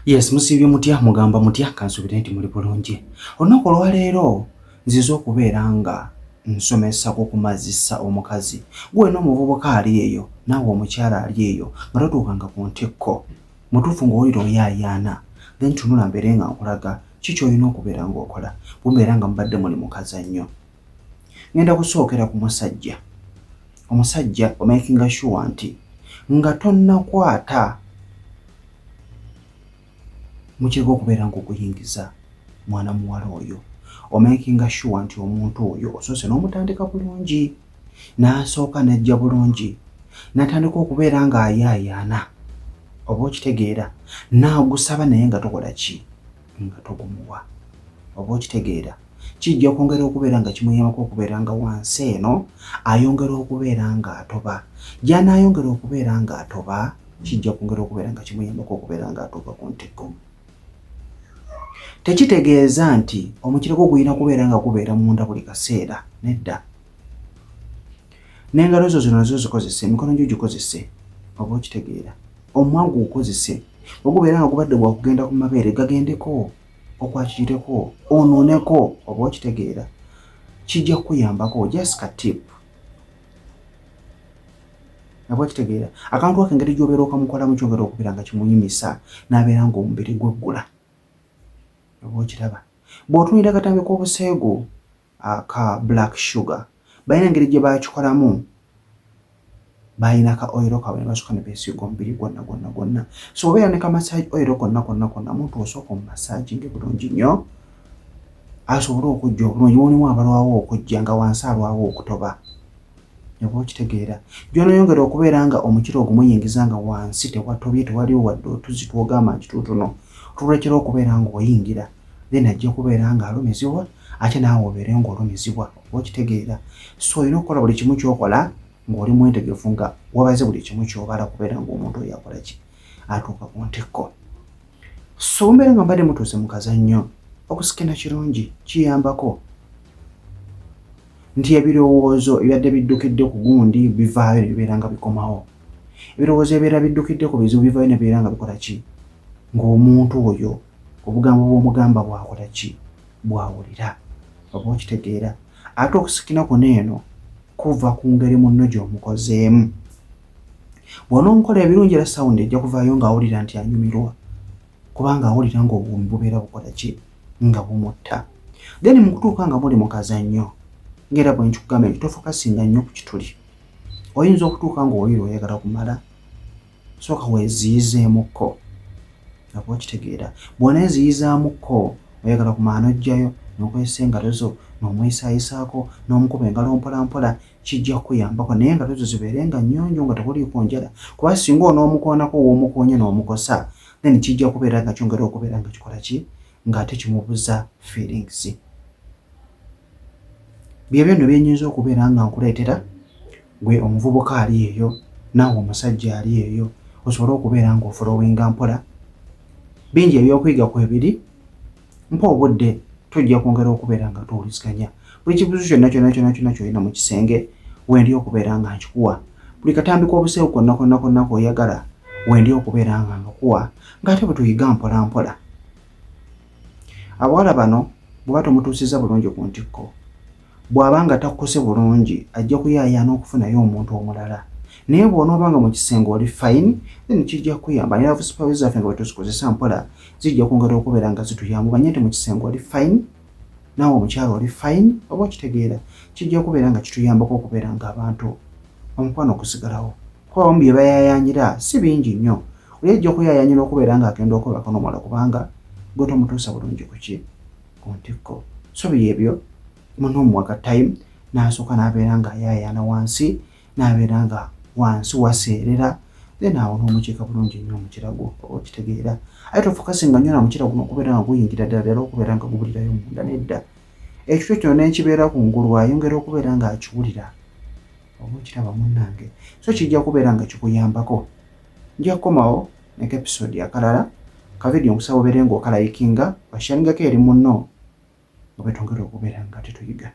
Yes, musiibye mutya, mugamba mutya? Kansubire nti muli bulungi. Olunaku olwaleero nzize okubeera nga nsomesa ku kumazisa omukazi. Gwe n'omuvubuka ali eyo, naawe omukyala ali eyo, nga totuukanga ku ntikko. Mutuufu ng'owulira oyaayaana, then tunula mbeere nga nkulaga ki ky'olina okubeera ng'okola. Bw'obeera nga mubadde muli mu kazannyo. Ngenda kusookera ku musajja. Omusajja omakinga sure nti nga tonnakwata mukireka okubeera ng'oguyingiza mwana muwala oyo, omakinga sure nti omuntu oyo osoose n'omutandika bulungi, n'asooka n'ajja bulungi, n'atandika okubeera ng'ayaayaana, oba okitegeera, n'agusaba naye nga tokola ki, nga togumuwa, oba okitegeera. Kijja kwongera okubeera nga kimuyambako okubeera nga wansi eno ayongera okubeera ng'atoba. Gy'anaayongera okubeera ng'atoba, kijja kwongera okubeera nga kimuyambako okubeera ng'atuuka ku ntikko. Tekitegeeza nti omukira gwo gulina kubeera nga gubeera munda buli kaseera, nedda. N'engalo zo zino nazo zikozese, emikono gyo gikozese, oba okitegeera. Omumwa gwo gukozese, bwe gubeera nga gubadde gwa kugenda ku mabeere gagendeko, okwakireko, onuuneko, oba okitegeera. Kijja kukuyambako, just ka tip. Oba okitegeera. Akantu ako engeri gy'obeera okamukolamu kyongera okubeera nga kimuyimisa n'abeera ng'omubiri gweggula. Oba okiraba. Bw'otunuulira akatambi k'obuseegu aka Black Sugar, balina engeri gye baakikolamu, balina ka oil kaabwe ne basooka ne beesiiga omubiri gwonna gwonna gwonna. So obeera ne ka massage oil konna konna konna, omuntu osooka omumassaginge bulungi nnyo asobole okujja obulungi. Mulimu abalwawo okujja nga wansi alwawo okutoba. Oba okitegeera. Gy'onoyongera okubeera nga omukira ogumuyingiza nga wansi tewatobye, tewaliwo wadde otuzzi tw'ogamba nti tuutuno tulekera okubeera ng'oyingira, then ajja kubeera ng'alumizibwa ate naawe obeere ng'olumizibwa, oba okitegeera. So olina okukola buli kimu ky'okola ng'oli mwetegefu nga wabaze buli kimu ky'obala kubeera ng'omuntu oyo akola ki, atuuka ku ntikko. So mbeera nga mbadde mutuuse mu kazannyo, okusikena kirungi kiyambako nti ebirowoozo ebibadde biddukidde ku gundi bivaayo ne bibeera nga bikomawo. Ebirowoozo ebibeera biddukidde ku bizibu bivaayo ne bibeera nga bikola ki, ng'omuntu oyo obugambo bw'omugamba bw'akola ki, bw'awulira, oba okitegeera. Ate okusikina kuno eno kuva ku ngeri munno gy'omukozeemu. Bw'onoomukola ebirungi era sawundi ejja kuvaayo ng'awulira nti anyumirwa, kubanga awulira ng'obuwoomi bubeera bukola ki, nga bumutta. Then mu kutuuka nga muli mu kazannyo, ng'era bwe nkikugambye nti tofokasinga nnyo ku kituli. Oyinza okutuuka ng'owulira oyagala kumala, sooka weeziyizeemukko, oba okitegeera. Bw'oneeziyizaamukko oyagala kumala n'oggyayo n'okozesa engalo zo n'omuyisaayisaako n'omukuba engalo mpola mpola, kijja kukuyambako. Naye engalo zo zibeere nga nnyonjo nga tekuliiko njala, kuba singa onoomukoonako w'omukoonye n'omukosa, then kijja kubeera nga kyongera okubeera nga kikola ki, ng'ate kimubuza feelings. Byebyo nno bye nnyinza okubeera nga nkuleetera gwe omuvubuka ali eyo, naawe omusajja ali eyo, osobole okubeera ng'ofolowinga mpola. Bingi ebyokuyiga kwebiri, mpa obudde tujja kwongera okubeera nga tuwuliziganya. Buli kibuuzo kyonna kyonna kyonna kyonna ky'olina mu kisenge wendi okubeera nga nkikuwa. Buli katambi k'obuseegu konna konna konna k'oyagala wendi okubeera nga nkakuwa, ng'ate bwe tuyiga mpola mpola. Abawala bano bw'oba tomutuusizza bulungi ku ntikko, bw'aba nga takkuse bulungi ajja kuyaayaana okufunayo omuntu omulala. Naye bw'onooba nga mu kisenge oli fine, then kijja kukuyamba. Ne love spells zaffe nga bwe tuzikozesa mpola zijja kwongera okubeera nga zituyamba. Omanye nti mu kisenge oli fine, naawe omukyala oli fine, oba okitegeera, kijja kubeera nga kituyambako okubeera ng'abantu omukwano gusigalawo. Kuba abamu bye bayaayaanyira si bingi nnyo. Oli ajja kuyaayaanyira okubeera ng'agenda okwebaka n'omuwala kubanga gwe tomutuusa bulungi ku ki, ku ntikko. So byebyo munno omuwa ka time n'asooka n'abeera ng'ayaayaana wansi, n'abeera nga wansi waseerera, then awo n'omukiika bulungi nnyo omukira gwo, oba okitegeera. Aye tofokasinga nnyo na mukira guno okubeera nga guyingira ddala ddala okubeera nga gubulirayo munda, nedda. Ekitwe kino n'ekibeera ku ngulu ayongera okubeera ng'akiwulira, oba okiraba munnange. So kijja kubeera nga kikuyambako. Nja kukomawo ne episode akalala ka video, nkusaba obeere ng'okalayikinga, osharingako eri munno nga bwe twongera okubeera nga tetuyiga.